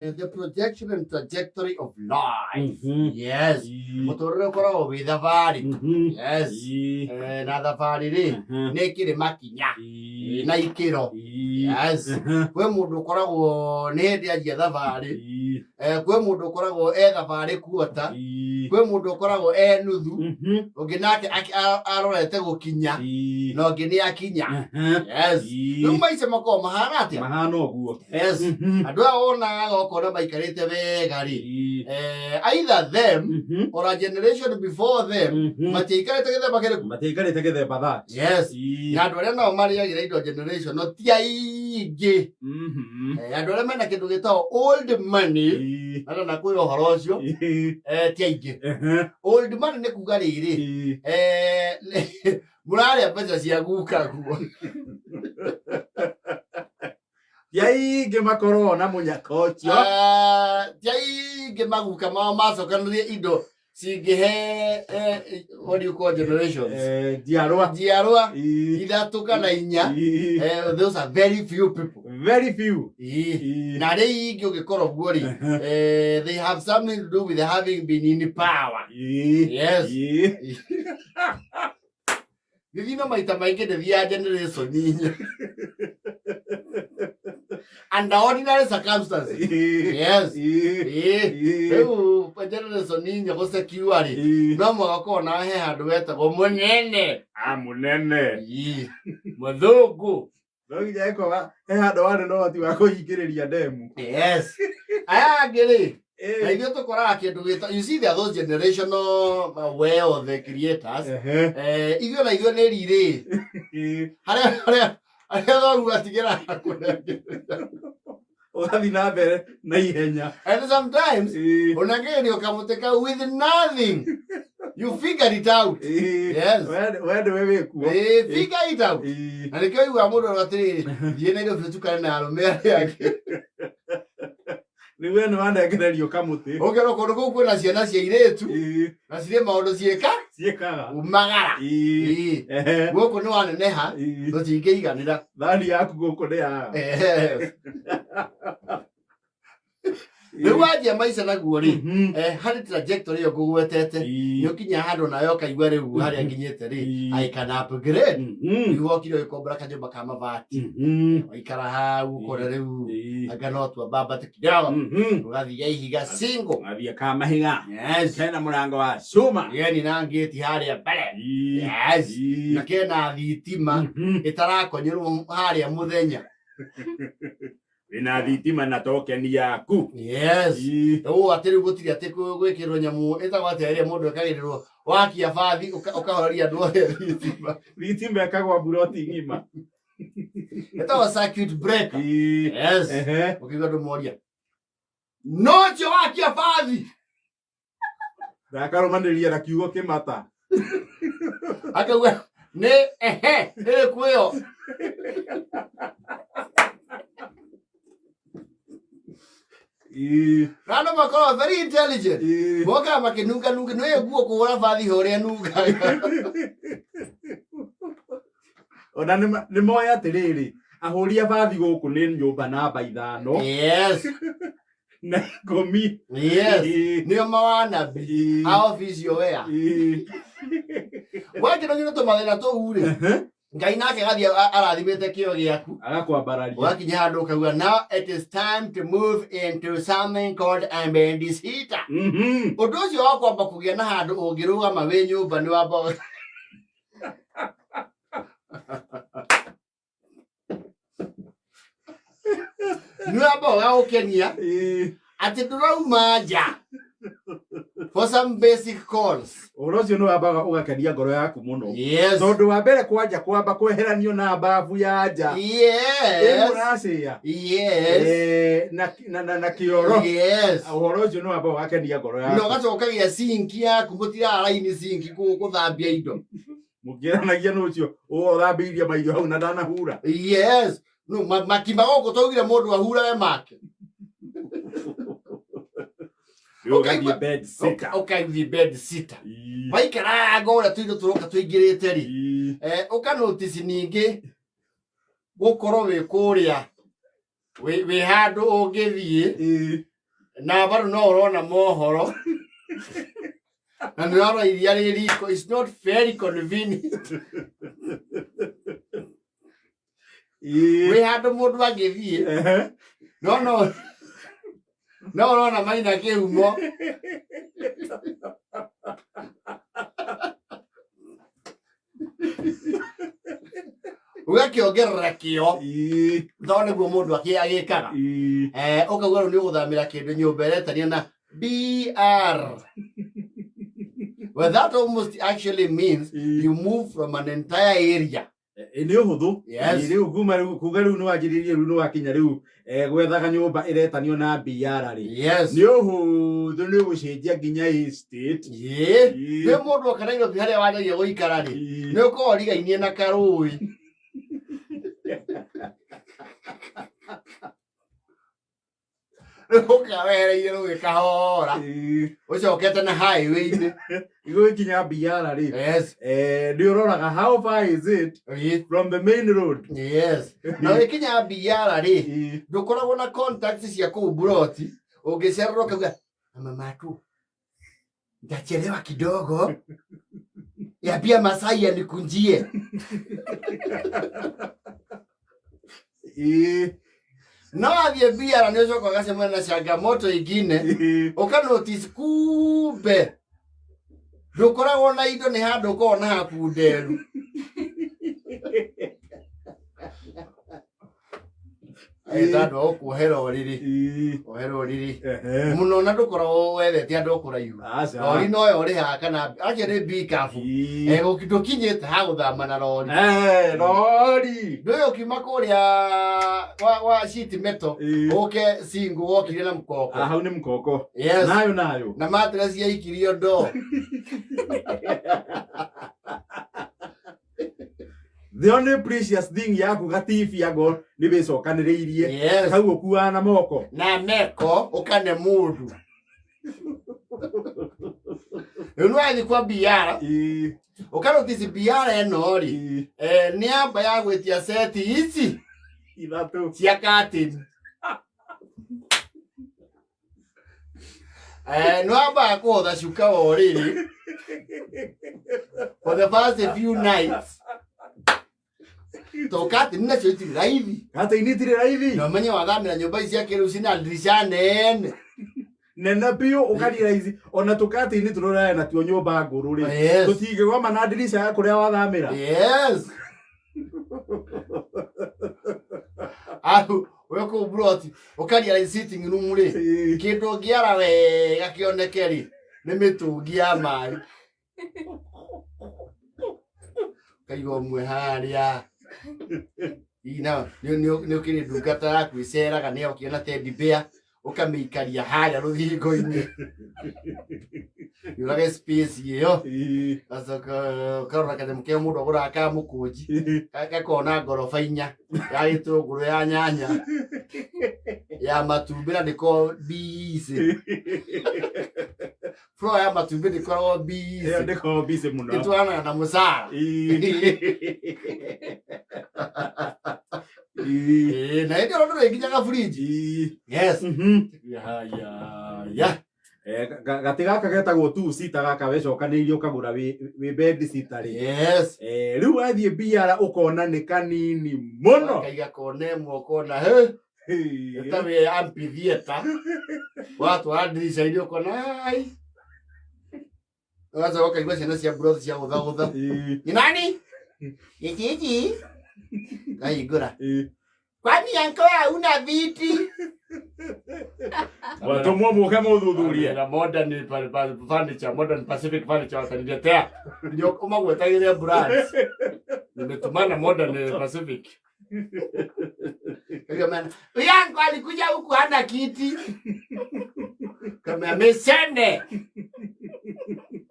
The projection and trajectory of life. Yes. Mũtũrĩre ũkoragwo wĩ thabarĩ. Yes. Na thabarĩ rĩ, nĩ ĩkĩrĩ makinya na ikĩro. Yes. Kwĩ mũndũ ũkoragwo nĩ hĩndĩ anjia thabarĩ. Kwĩ mũndũ ũkoragwo e thabarĩ kuota. Kwĩ mũndũ ũkoragwo e nuthu. Ũngĩ nake arorete gũkinya. Na ũngĩ nĩ akinya. Yes. Rĩu maica makoragwo mahana atĩa? Mahana ũguo. Yes. Andũ aya wonaga ũkona maikarĩte wega rĩ, either them or a generation before them matiaikarĩte gĩthemba kĩrĩkũ? Matiaikarĩte gĩthemba that. Yes. Na andũ arĩa nao marĩagĩra indo generation no ti aingĩ. Andũ arĩa mena kĩndũ gĩtagwo old money, na na kwĩra ũhoro ũcio, ti aingĩ. Old money nĩ kuga rĩrĩ, mũrarĩa mbeca cia guka guo. Ti aingĩ makorwo na mũnyaka ũcio. Ah, ti aingĩ maguka mao macokanĩrie indo cingĩhe what do you call generations? Njiarwa. Njiarwa ithatũ kana inya. Those are very few people. Very few. Na arĩa aingĩ ũngĩkora ũguo rĩ, they have something to do with having been in power. Yes. Gĩthino maita maingĩ ndĩthiaga generation inya under ordinary circumstances. Yes. Rĩu generation inya gũsecure rĩ, no mũhaka ũkorwo nawe he handũ wetagwo mũnene. Ah, mũnene. Mũthũngũ. No nginya ĩkorwo he handũ warĩ na ũhoti wa kũhingĩrĩria ndemu. Yes. Aya angĩ rĩ, na ithuĩ tũkoraga kĩndũ gĩta, you see, there are those generational wealth creators. Ithuĩ na ithuĩ nĩ rirĩ harĩa thoguo atigĩra kũnengereria. Ũgathiĩ na mbere na ihenya. And sometimes ũnengererio kamũtĩ kau with nothing. You figured it out. Yes. We nĩwe wĩkuo. Figure it out. Na nĩkĩo ũiguaga mũndũ arauga atĩrĩrĩ, thiĩ Nairobi ũtukane na arũme arĩa angĩ. Rĩu we nĩ wanengererio kamũtĩ. Ũkerwo kũndũ kũu kwĩna ciana cia airĩtu na cirĩ maũndũ ciĩka Ciĩkaga. umagara. Gũkũ nĩ waneneha, tũtingĩiganĩra. Thani yaku gũkũ nĩ ya. Rĩu wanjia maica naguo rĩ, harĩ trajectory ĩyo ngũgwetete, nĩ ũkinya handũ nawe ũkaigua rĩu harĩa nginyĩte rĩ, I can upgrade. Rĩu wokire ũgĩkombora kanyũmba ka mabati, waikara hau ũkona rĩu anga no twambambate kidogo, ũgathiĩ ihiga single. Gathiĩ ka mahiga. Yes. Kena mũrango wa cuma. Yani na ngĩti harĩa mbere. Yes. Na kena thitima ĩtarakonyerwo harĩa mũthenya. Wĩna thitima na tokeni yaku. Yes. Ũũ atĩ rĩu gũtirĩ atĩ gwĩkĩrwo nyamũ ĩtagwo atĩa ĩrĩa mũndũ ekagĩrĩrwo wakia bathi ũkahoreria andũ othe thitima. Thitima ĩkagwa mburoti ng'ima. Ĩtagwo circuit breaker. Yes. Ũkĩigua andũ moria. No ũcio wakia bathi. Ndakarũmanĩria na kiugo kĩmata. Akauga nĩ ehe ĩrĩkũ ĩyo. Na andũ makoragwo very intelligent. Mokaga makĩnunganunga nĩ nguo kũhũra bathi ũrĩa nungaga. Ona nĩ moĩ atĩrĩrĩ, ahũri a bathi gũkũ nĩ nyũmba namba 5. Yes. Na 10. Yes. Nĩo mawanabi. A office wea. Wakĩnogio tũmathĩna tũu rĩ, Ngai nake agathiĩ arathimĩte kĩo gĩaku. Agakwambararia. Ũgakinya handũ ũkauga now it is time to move into something called a bed sitter. Ũndũ ũcio wa kwamba kũgĩa na handũ ũngĩrũgama wĩ nyũmba nĩ wamba nĩ wamba ũgagũkenia atĩ ndũrauma nja for some basic calls. Ũhoro ũcio nĩ wambaga ũgakenia ngoro yaku mũno. Yes. Tondũ wa mbere kwanja kwamba kweheranio na mbabu ya nja. Yes. Ĩmũracĩa. Yes. Na kĩoro. Yes. Ũhoro ũcio nĩ wambaga ũgakenia ngoro yaku. Na ũgacoka ũkagĩa sinki yaku, mũtirara raini sinki gũthambia indo. Mũkĩranagia nũ ũcio ũthambĩirie mairio hau na ndanahura. Yes. No, makima gũkũ twaugire mũndũ ahurage make. Ũgathiĩ bed sitter. Ũgathiĩ bed sitter. Waikaranga ũrĩa tũindo tũroka tũingĩrĩte rĩ. Ũka notice ningĩ gũkorwo wĩ kũrĩa wĩ handũ ũngĩthiĩ. Na bado no ũrona mohoro na nĩ ũrarora iria rĩ riko. It's not very convenient. Wĩ handũ mũndũ angĩthiĩ, no ũrona maina kĩhumo. Ũgakĩongerera kĩo tondũ nĩguo mũndũ agĩkaga. Ũkauga rĩu nĩ ũgũthamĩra kĩndũ nyũmba ĩretanio na BR. Well, that almost actually means you move from an entire area. Nĩ ũhũthũ. Rĩu kuma rĩu kuga rĩu nĩ wanjĩrĩirie, rĩu nĩ wakinya rĩu gwethaga nyũmba ĩretanio na BR rĩ, nĩ ũhũthũ, nĩ ũgũcenjia nginya estate. Nĩ mũndũ oka Nairobi harĩa wanjagia gũikara rĩ, nĩ ũkorwo ũrigainie na karũĩ. Rĩu ũka wehereire rũĩ kahora, ũcokete na highway-inĩ. Igũgĩkinya BR rĩ, nĩ ũroraga how far is it from the main road. Yes, na ũgĩkinya BR rĩ, ndũkoragwo na contacts cia kũu buroti. Ũngĩcererwo ũkauga, "Mama matu, ndachelewa kidogo, yambia Masai anikunjie." No athiĩ BR nĩ ũcoka ũgacemania na changamoto ingine, ũka notice kumbe ndũkoragwo na indo, nĩ handũ ũkoragwo na hakunderu. Andũ a gũkuohera ũrĩrĩ, oherwo ũrĩrĩ mũno, na ndũkoragwo wethete andũ kũraihu. Aca. Rori noyo ũrĩhaga kana acio nĩ pickup. Ndũkinyĩte ha gũthama na rori. Rori. Ndũyũ ũkiuma kũrĩa wa sheet metal ũke single, wokire na mũkoko. Ah, hau nĩ mkoko. Nayo nayo. Na mattress yaikirio ndoo. The only precious thing yaku gatibi ago nĩ wĩcokanĩrĩirie. Kau ũkuaga na moko. Na meko ũkane mũndũ rĩu nĩ wathiĩ kwa BR, ũkanotici BR ĩno rĩ, nĩ amba ya gwĩtia seti ici ithatũ cia curtain. Nĩ wambaga kũhotha cuka wa ũrĩrĩ for the first few nights to curtain nacio itirĩ raithi. Curtain itirĩ raithi. Na ũmenye wathamĩra nyũmba ici cia kĩrĩu cina ndirica nene. Nene biũ, ũkarealize ona tũkatini tũrũraya natuo nyũmba ngũrũ rĩ, tũtingĩgoma na ndirica ya kũrĩa wathamĩra. Yes, au we kũu broti ũkarealize sitting room rĩ, kĩndũ ũngĩara wega kĩoneke rĩ, nĩ mĩtũngi ya maĩ. Ũkaiga ũmwe harĩa. Hihi na nĩ ũkĩrĩ ndungata yaku ĩceraga, nĩ yokire na teddy bear, ũkamĩikaria harĩa rũthingo-inĩ yũrage space ĩyo. Gacoka ũkarora kanyamũ ke mũndũ agũraga ka mũkũnji, gakona ngoroba inya, ya gĩtũngũrũ, ya nyanya, ya matumbĩ, na ndĩkoragwo busy. Floor ya matumbĩ ndĩkoragwo ĩyo busy. Ndĩkoragwo busy mũno. Ĩtwaranaga na mũcara. Ĩĩ, na hĩndĩ ĩyo ndũrĩnginyaga fridge. Yes. Ya ya. Gatĩ gaka getagwo two seater gaka wecokanĩirie ũkagũra wĩ bed sitter rĩ, rĩu wathiĩ BR ũkona nĩ kanini mũno. Kaiga kona ĩmwe ũkona he ta wĩ amphitheater, watwara ndirica-inĩ ũkona ai, ũgacoka ũkaigua ciana cia mburothi cia gũthagũtha. Ni nani gĩkĩki kahingũra? Kwani anko hauna viti? Watũmwo mũke mũthuthurie. Na Modern Furniture, Modern Pacific Furniture wataniletea. Ndio umagwetagĩre brands. Nimetumana Modern Pacific. Kwa maana yangu alikuja huku hana kiti. Kama amesende.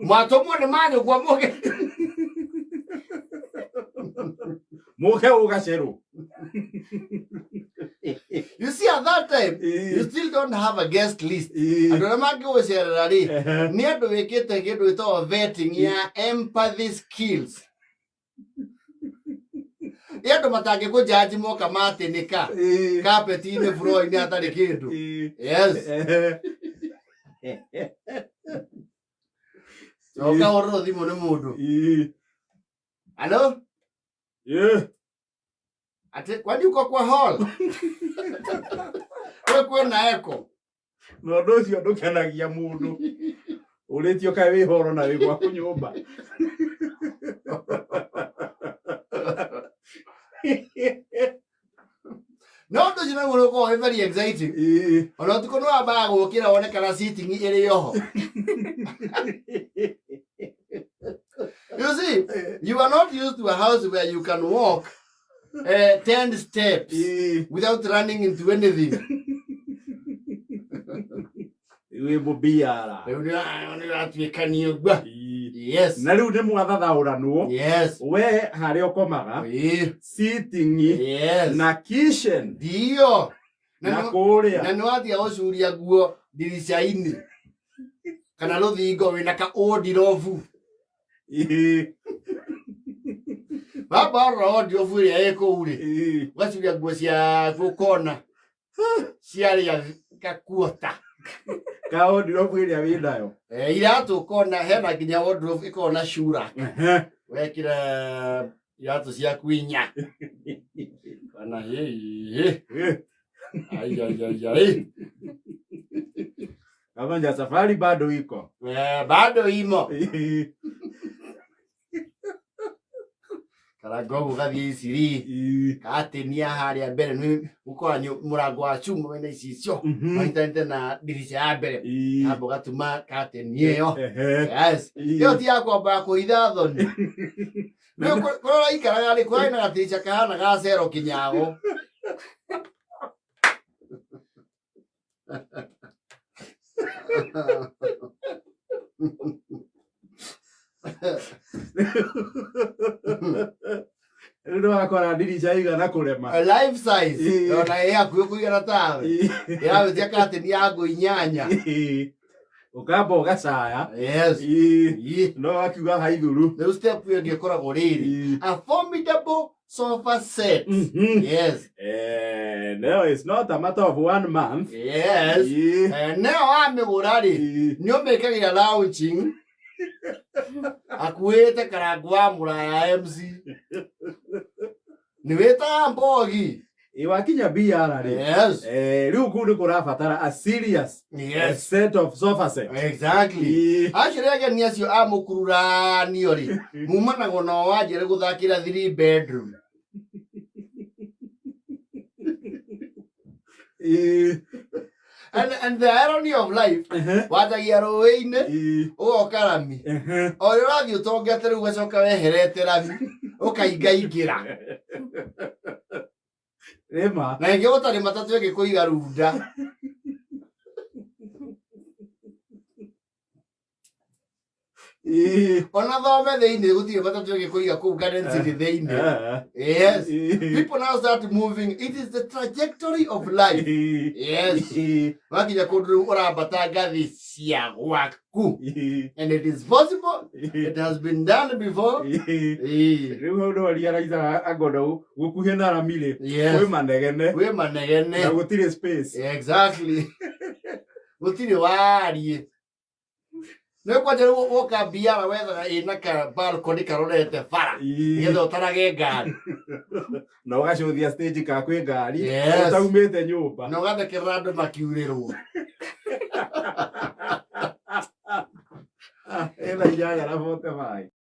Mwatomo ni mani kwa moge. Mũke ũgacerwo. You see, at that time you still don't have a guest list. Andũ arĩa mangĩgũcerera rĩ, nĩ andũ wĩkĩte kĩndũ gĩtagwo vetting ya empathy skills. Nĩ andũ matangĩkũjaji moka matĩnĩka kapeti-inĩ, floor-inĩ hatarĩ kĩndũ. Yes. Coka hũrĩrwo thimũ nĩ mũndũ. Halo? Ati kwani uko kwa hall? We kwĩna echo. Na ũndũ ũcio ndũkenagia mũndũ ũrĩtio kaĩ wĩ horo na wĩ gwaku nyũmba. No ũndũ ũcio naguo nĩ ũkoragwo wĩ very exciting. Ona ũtukũ nĩ wambaga gũkĩra wone kana sitting ĩrĩ oho. You see, you are not used to a house where you can walk 10 steps without running into anything. Wĩ mũbiara. Rĩu nĩ ũratuĩkania ũguo. Yes. Na rĩu nĩ mwathathaũranwo. Yes. We harĩa ũkomaga, sitting Yes. na kitchen. Ndio. Na Na kũrĩa. nĩ wathiĩ gũcuria nguo ndirica-inĩ kana rũthingo wĩna ka wardrobe. Wamba rora wardrobe ĩrĩa ĩ kũu rĩ, ũgacuria nguo ciaku ũkona ciarĩa kakuota. Ka wardrobe ĩrĩa wĩ nayo. Iratũ ũkona hena nginya wardrobe ĩkoragwo na shoe rack. Wekĩra iratũ ciaku inya. Kana hĩ ai ai ai ai. Kamanja safari bado iko. Bado imo. Karango ũguo gathiĩ iciri gatĩnia harĩa mbere nĩ ũkora mũrango wa cuma wĩna icicio manyitanĩte na ndirica ya mbere kamba ũgatuma katĩni ĩyo. Yes. Ĩyo ti ya kwamba kũhitha thoni. Rĩu kũrĩa ũraikaraga rĩ, kũrarĩ na gatirica kahana ga cero kinyago. Rĩu nĩwakora ndirica igana kũrema. A life size. Ona ĩ hakuhĩ kũigana tawe. Ĩrahũtia katĩni ya ngũ inyanya. Ũkamba ũgacaya. Yes. No wakiuga haithuru. Rĩu step ĩyo ĩngĩ ĩkoragwo rĩrĩ. A formidable sofa set. Yes. No, it's not a matter of 1 month. Yes. Neo wamĩgũra rĩ, nĩ ũmĩkagĩra launching akuĩte karangu wa mũraya MC. Nĩ wĩtaga mbogi. Wakinya BR rĩ. Yes. Rĩu kũu nĩ kũrabatara a serious set of sofa set. Exactly. Acio rĩ ageni acio a mũkururanio rĩ, mumanagwo nao wanjĩre gũthakĩra 3 bedroom. And the irony of life, wanjagia rũĩ-inĩ, ũgoka rami. O ũrĩa ũrathiĩ ũtongete rĩu ũgacoka weherete rami, ũkaingaingĩra. Rĩma. Na ĩngĩ gũtarĩ matatũ ĩngĩ kũiga runda. Ona thome thĩinĩ gũtirĩ matatũ ĩngĩ kũiga kũu Garden City thĩinĩ. Yes. People now start moving. It is the trajectory of life. Yes. Wakinya kũndũ rĩu ũrambata ngathi cia gwaku. And it is possible. It has been done before. Rĩu hau nĩho realize angondo gũkuhĩ na rami rĩ. Yes. Kwĩ manegene. Kwĩ manegene. Na gũtirĩ space. Exactly. Gũtirĩ wariĩ. Nĩ kwanja rĩu woka biara wethaga ĩna ka balcony karorete bara. Nĩgetha ũtarage ngari. Na ũgacũthia stage ka kwĩ ngari. Yes. Ũtaumĩte nyũmba. Na ũgathekerera andũ makiurĩrwo. Ĩna 8:45.